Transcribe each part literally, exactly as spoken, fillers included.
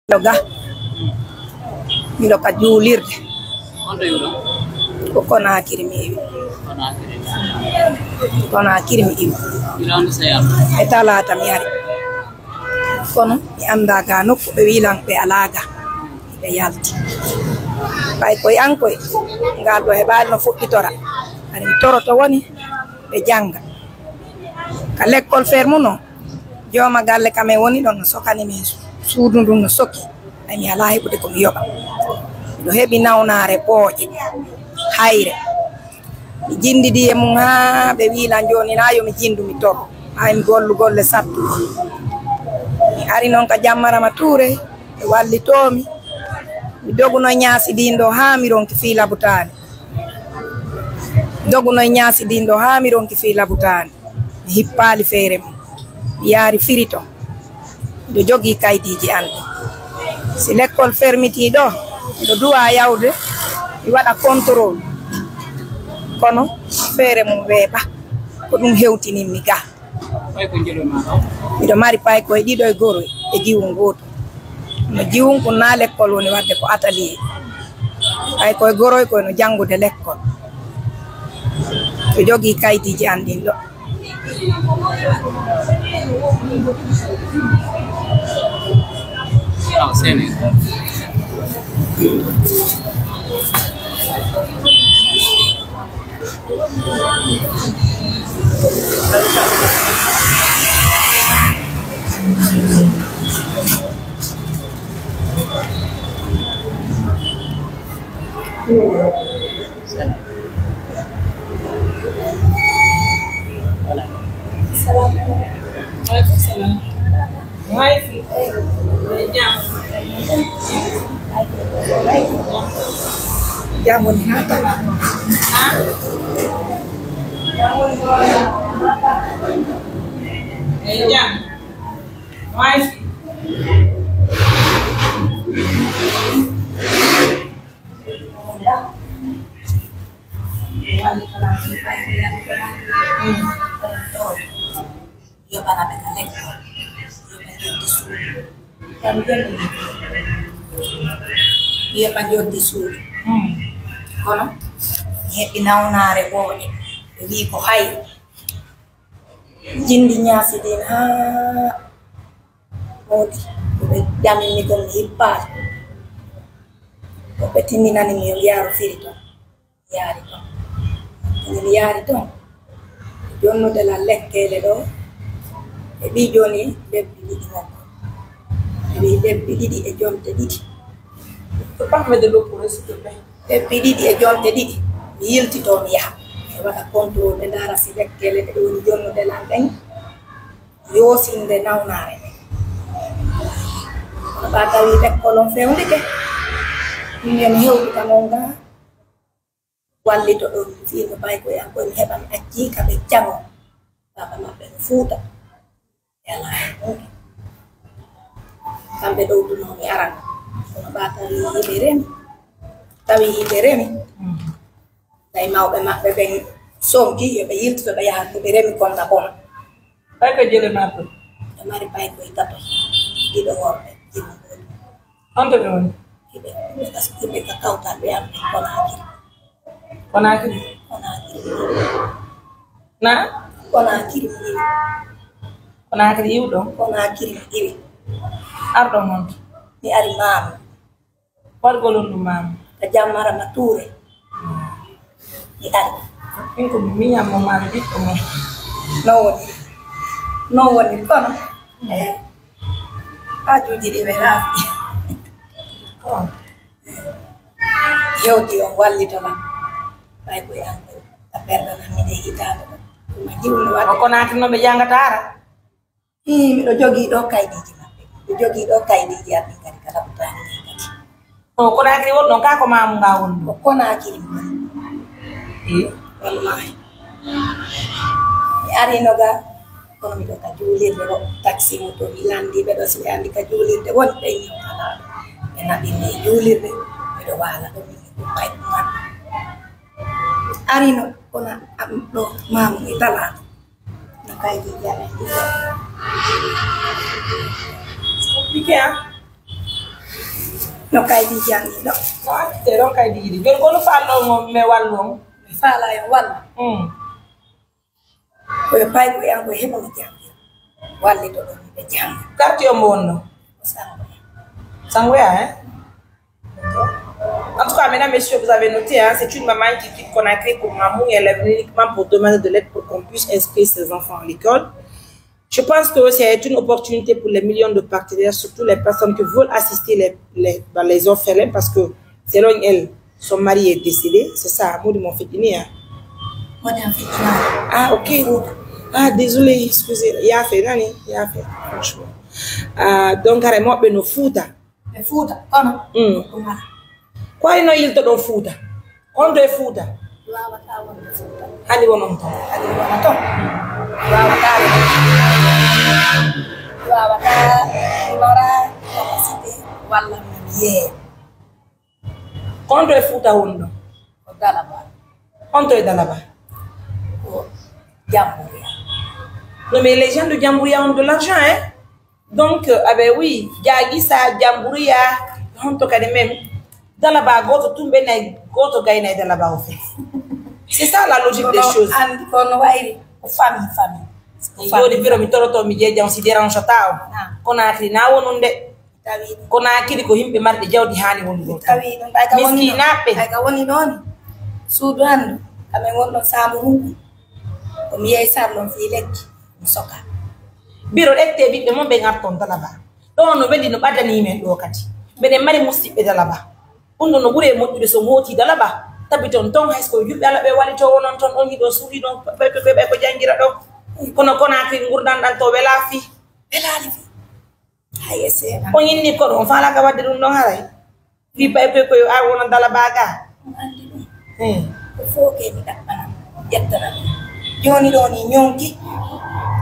Miɗo ga, miɗo ka juulirde. Honto iwɗon? Ko Konaakiri mi iwi. Konaakiri. Konaakiri mi iwi. Ila on seyam. E talaata mi ari. Kono mi anndaa ga nokku ɓe wi'i lan ɓe alaa ga. Ɓe yalti. Ɓay koy an koy, ngal ɗo heɓaali no fuɗɗitora. Ani mi toroto woni ɓe jannga. Ka lekkol fermu non, jooma galle ka men woni ɗon no sokani min su-, suudu ndun no soki. Ay, mi alaa heɓude ko mi yoɓa. Miɗo heɓi nawnaare pooƴe, hayre. Mi jinndidi e mum haa ɓe wi'i lan jooni naa yo mi jinndu mi toro. Ay, mi gollu golle sattu. Mi ari non ka Jammarama Tuure, ɓe wallitoo mi. Mi doguno e ñaasi ɗin ɗo haa mi ronki fii labutaani. Doguno e ñaasi ɗin ɗo haa mi ronki fii labutaani. Mi hippaali feere mum. Mi yaari firi ton. Miɗo jogii kaydiiji an ɗin. Si lekkol fermitii ɗo, miɗo duwaa yawde, mi waɗa contrôle. Kono feere mum weeɓa. Ko ɗum hewtinin mi ga. Miɗo mari paykoy ɗiɗo e goroy e jiwun gooto. No jiwun kun naa lekkol woni wadde ko atelier. Paykoy goroy koy no janngude lekkol. Ɓe jogii kaydiiji an ɗin ɗo. Salam. Waaleykum salam. Maa ngi fi. Jàmm. Jàmm ni naka? Ah? Eh, jàmm. Maa ngi fi. Yoɓana ɓe ka lekkol, yoɓa joddi suudu. Kam jonni, yoɓa joddi suudu. Kono mi heɓi nawnaare wooɗe, ɓe wi'i ko hayre. Jinndi ñaasi ɗin haa moodi, ko ɓe ƴamimmi kon mi hippaali. Ko ɓe tinndinani mi yo mi yaaru firi ton. Yaari ton. Min yaari ton. Jonnude lan lekkeele ɗo. E ɓii jooni lebbi ɗiɗi makko. E ɓii lebbi ɗiɗi e jonte ɗiɗi. Ko parle de l'eau pour, s'il te plaît. Lebbi ɗiɗi e jonte ɗiɗi. Mi yiltitoo mi yaha. Mi waɗa contrôle ɓe ndaara si lekkeele ɗe woni jonnude lan ɗen. Yoosinde nawnaare nden. Kono ɓaa tawi lekkol on fewndike. Min yo mi hewtita non ngaa. Wallito ɗon fii no paykoy an koy mi heɓan acci ka ɓe jango. Baaba maɓɓe no Fuuta. Yala. Kamɓe ɗowtunoo mi aran. Kono ɓaa tawi hiɓe remi. Tawi hiɓe remi. Tawi mawɓe maɓɓe ɓen sonki, yo ɓe yiltito ɓe yaha ko ɓe remi kon na kono. Paykoy jele maɓɓe. Ɓe mari paykoy tato. Ɗiɗo worɓe, jimo gooto. Honto ɓe woni? Hiɓe, hiɓe ka kawtal ɓe am Konaakiri. Konaakiri? Konaakiri. Na? Konaakiri mi iwi. Konaakiri iwɗon? Konaakiri mi iwi. Arɗon honto? Mi ari maamu. Wargol on ɗum maamu? Ka Jammara ma Tuure. Mi ari. Min ko mi miñan mo maamu ɓiɗɗo mo. Non woni. Non woni kono. Eh. Haajuuji ɗi ɓe raafi. Ko hewti on wallito lan. Ɓay ko yahde a perdanan mi de hitaande ɗo. Ɗum a jiwno waɗde. O Konaakiri no ɓe jangata ara? Ii, miɗo jogii ɗo kaydiiji maɓɓe. Miɗo jogii ɗo kaydiiji amin kadi ka labutaani ɗin kadi. O Konaakiri won ɗon, kaa ko maamu ngaa woni ɗon? Ko Konaakiri mi woni. Ii. Wallaahi. Mi arino ga, kono miɗo ka juulirde ɗo, taksi moto mi lanndii ɓe ɗo, si ɓe anndi ka juulirde woni ɓe ñiwtanaa ɗo. Ɓe naɓinmi e juulirde, miɗo waala ɗo, miɗo ɓay ɗum maɓɓe. Arino, kono am ɗo maamu e talaata. No kaydi jaɓe. Compliqué, hein? Ɗon kay ɗi janngi ɗo. Ko acte ɗon kay ɗi yiɗi. Joni ko no faalɗo mo me wallu on? Mi faalaa yo wallu. Mm. Ko yo payɗo e an ko heɓa mo janngi. Wallito ɗon ɓe jannga. Quartier on mo wonno? Ko Sangoya. Sangoya, hein? En tout cas, mesdames, messieurs, vous avez noté, hein, c'est une maman qui quitte Conakry pour Mamou et elle est venue uniquement pour demander de l'aide pour qu'on puisse inscrire ses enfants à l'école. Je pense que c'est une opportunité pour les millions de partenaires, surtout les personnes qui veulent assister les, les, dans les orphelins parce que, selon elle, son mari est décédé. C'est ça, Mamadou Monfidini, hein. Mamadou Monfidini. Ah, ok. Ah, désolé, excusez. Il a fait, Nani, il a fait, franchement. Ah, donc, carrément, ben, no Fouta. E Fuuta, kono Mm. ɗum alaa. Ko wayno yiltoɗon Fuuta? Honto e Fuuta? Mi waawataa wonde Fuuta. Hani wonon ton? Hani wona ton. Mi waawataa wonde. Mi waawataa, mi maraa capacité walla mi yeeya. Ko honto e Fuuta wonɗon? Ko Dalaba. Honto e Dalaba? Ko Jamburia. Non, mais les gens de Jamburia ont de l'argent, hein? Donc, euh, ah ben oui, Jaagisa, Jamburia, honto kadi même. Dalaba gooto tun ɓe nayi, gooto gayna e Dalaba o fe. C'est ça la logique des choses. Kono andi kono wayri ko famille, famille. Ko famille. Joni biro mi toroto mi jeeja on si dérange ta on. Naam. Kono akri na wonunde. Tawi ɗum. Kono akiri ko yimɓe marɓe jawdi hani wonde ɗo. Tawi ɗum ɓay ka woni ɗo. Miskinaaɓe. Ɓay ka woni ɗon. Suudu an ɗo. Kamen won ɗon saambu hunɗi. Ko mi yehi sarlon fii lekki. Mi soka. Biro ɗette ɓiɓɓe mon ɓe ngarton Dalaba. Ɗo no weli no ɓadanii men ɗo kadi. Meɗen mari musiɓɓe Dalaba. Ɗum ɗo no ɓuri e moƴƴude so ngooti Dalaba. Tabiton ton hay so ko yimɓe Alla ɓe walitoo wonon ton on hiɗo suuɗi ɗon ɓe ɓe ɓe ko janngira ɗo. Kono Konaakiri ngurndan ɗan to welaa fii. Welaali fii. Hay e seeɗa. On inni koɗo, on faalaaka waɗde ɗum ɗon haray? Fii pay koy koy ar wona Dalaba ga. On anndi ɗum. Hmm. Ko fof ke mi ɗaɓɓana, ƴettana ɗum. Jooni ɗo ni ñonki,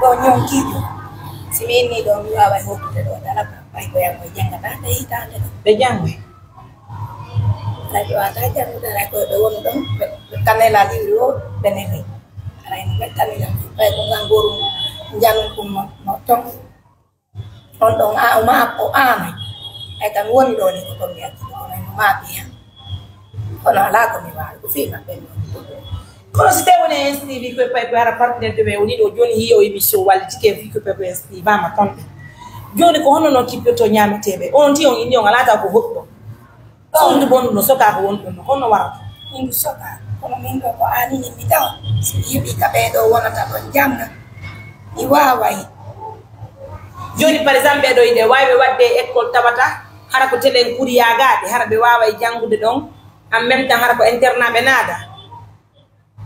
ɗo ñonki ɗum. Si mi inni ɗo, mi waaway hootude ɗo Dalaba, ɓay ko yan koy janngata nde hitaande ɗo. Ɓe janngay. Hay ɓe waawata janngude, hay koy ɓe woni ɗon, ɓe, ɓe kanela liwri o, ɓe neli. Haray no ɓe kanela, ɓay ko ngan gorum njanum ɗum no, no ton. On ɗon a-, o ma-, o aanay. Ay, kam woni ɗo ni ko kon mi acci ɗo, kono no maaɓi han. Kono alaa ko mi waawi, ko fii maɓɓe mi woni ɗo. Kono si tawii woni inscrit, wi koye pay ko hara partenaire de men woni ɗo, jooni hiyo émission walla tike wi koye pay ko inscrit, bama ton ɓe. Jooni ko honno non kippirto ñaameteeɓe? On ti on inni on alaa taw ko hoɗɗo. Suudu bondu no sokaa ko woni ɗon no, kono warata. Min mi sokaa, kono min ɗo ko aani min mi tawa. Si mi heɓii ka ɓee ɗo wonata ɗon jannga, mi waaway. Jooni, par exemple, ɓee ɗo hiɗe waawi ɓe waɗde école tawata hara ko telen kuriyagaaɓe, hara ɓe waaway janngude ɗon, en même temps hara ko internat ɓe naada.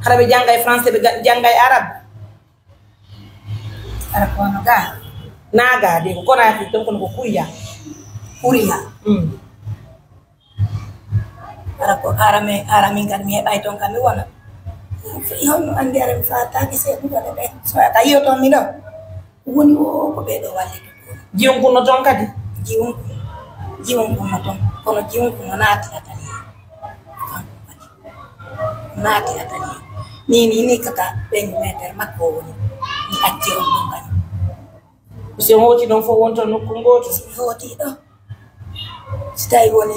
Hara ɓe janngay français, ɓe ga-, janngay arabe. Hara ko hono gaa. Naa gaa de, ko Konaakiri ton, kono ko kuriya. Kuriya. Mm. Hara ko, hara mi, hara min kadi mi heɓay ton kam mi wona. Honno anndi hara mi faataaki seeɗa ɗum waɗa ɓe. So a yi'oto mi ɗo. Woni o ko ɓee ɗo wallitoo. Jiwun kunno ton kadi? Jiwun kun. Jiwun kunno ton. Kono jiwun kun no naati atali. Kanko kadi. Naati atali. Ni, ni, ni kaka ɓen meter makko o woni. Mi acci on ɗon kadi. Si on hooti ɗon fof wonto nokku ngootu? Si mi hooti ɗo. Si tawi woni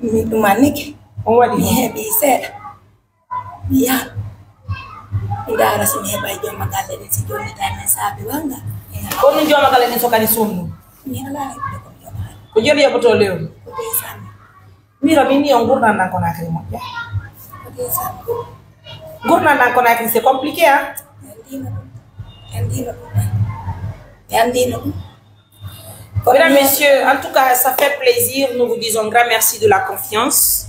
mi ɗumannike. On waɗi mi heɓi seeɗa. Mi yaha. Mi ndaara si mi heɓay jooma galle ɗin, si jonnita e men saabi wanga. Ko ɗum jooma galle ɗin so kadi sunnu? Mi alaa heɓude ko mi yoɓaani. Ko joni yoɓotoo lewru? Ko deux cent mille. Miro, min ni on gurdam ɗan Konaakiri moƴƴa. Ko deux cent mille. Gurdam ɗan Konaakiri, c'est compliqué, hein? Mi anndino ɗum. Mi anndino ɗum. Mi anndino ɗum. Mesdames, Messieurs, en tout cas, ça fait plaisir. Nous vous disons un grand merci de la confiance.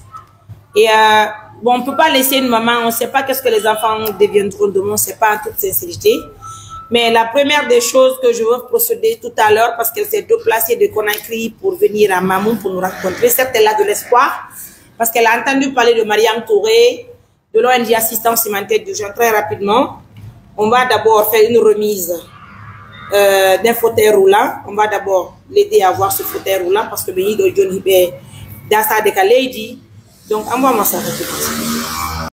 Et, euh, bon, on ne peut pas laisser une maman, on ne sait pas qu'est-ce que les enfants deviendront demain, on ne sait pas en toute sincérité. Mais la première des choses que je veux procéder tout à l'heure, parce qu'elle s'est déplacée de Conakry pour venir à Mamou pour nous rencontrer. Certes, elle a de l'espoir, parce qu'elle a entendu parler de Mariam Touré, de l'O N G Assistance Humanitaire d'Urgence, très rapidement, on va d'abord faire une remise, euh, d'un fauteuil roulant. On va d'abord l'aider à avoir ce fauteuil roulant parce que ben, il doit donner, ben, dans sa décalé, il dit. Donc, envoie-moi ça tout de suite.